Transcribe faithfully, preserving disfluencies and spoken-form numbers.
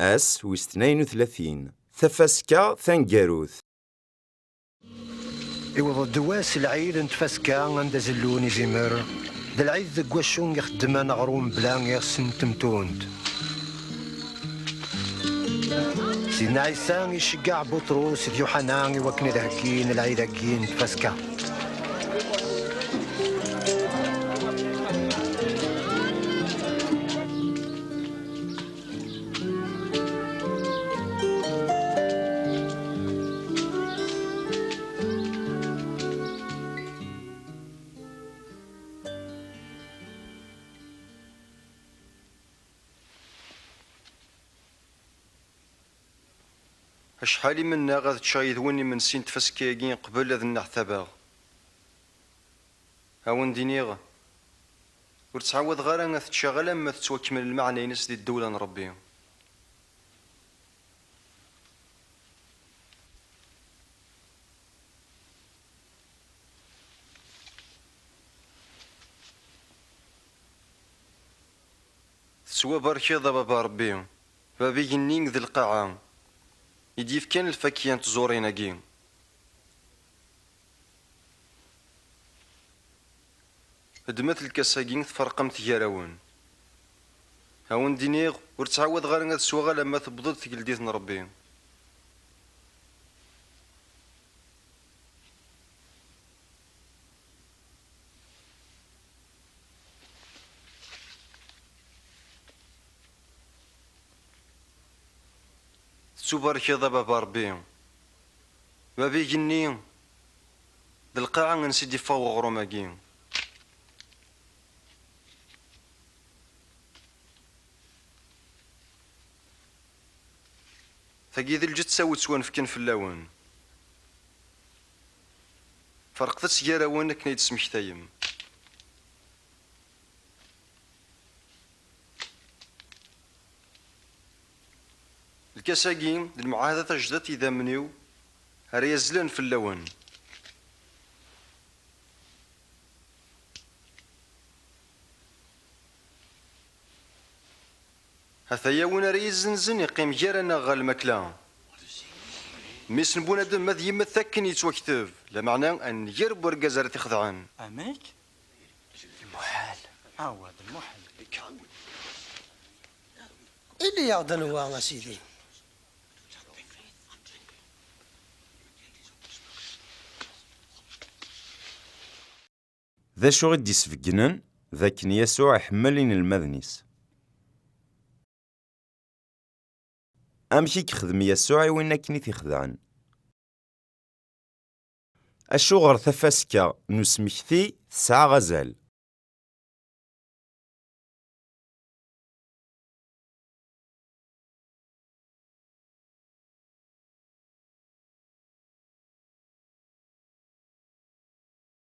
ass wis tnayen u tlatin, tafaska taneggarut. Iwweḍ-d wass lɛid n tfaska anda zellun izimer. D lɛid deg wacu ixeddem aneɣrum bla iɣes n temtunt. Sidna Ɛisa iceggeɛ Buṭrus d Yuḥana i wakken ad heggin lɛid-agi n tfaska. Acḥal i mennaɣ ad ččeɣ yid-wen imensi n tfaska-agi qbel ad nneɛtabeɣ. A wen-d-iniɣ, ur ttɛawadeɣ ara ad t-ččeɣ alamma tettwakmel lmeɛna-ines di ddewla n Ṛebbi. Tettwabarkeḍ a Baba Ṛebbi, Bab igenni d lqaɛa, i d-yefkan lfakya n tẓurin-agi. Ddmet lkas-agi, tferqemt gar-awen. A wen-d-iniɣ, ur ttɛawadeɣ ara ad sweɣ alamma tewweḍ-d tgeldit n Ṛebbi. Tettubarkeḍ a Baba Ṛebbi, Bab igenni d lqaɛa ansi d-iffeɣ weɣrum-agi. Tagi d lǧetta wi ttwanefken fell-awen. Ferqet-tt gar-awen akken ay d-tesmektayem. Lkas-agi d lemɛahda tajdidt idammen-iw ara yazzlen fell-awen. Ataya win ara yezzenzen iqqim gar-aneɣ ɣer lmakla. Mmi-s n bunadem ad yemmet akken yettwakteb, lameɛna a nnger n urgaz ara t-ixedɛen. Amek? Muḥal. Awa, d lmuḥal. Ili-yaɣ-d anwa, a Sidi. D acu i d-isbeggnen d akken Yasuɛ iḥemmel inelmaden-is? Amek i yexdem Yasuɛ i win akken i t-ixedɛen? Acuɣer tafaska n usmekti tesɛa azal?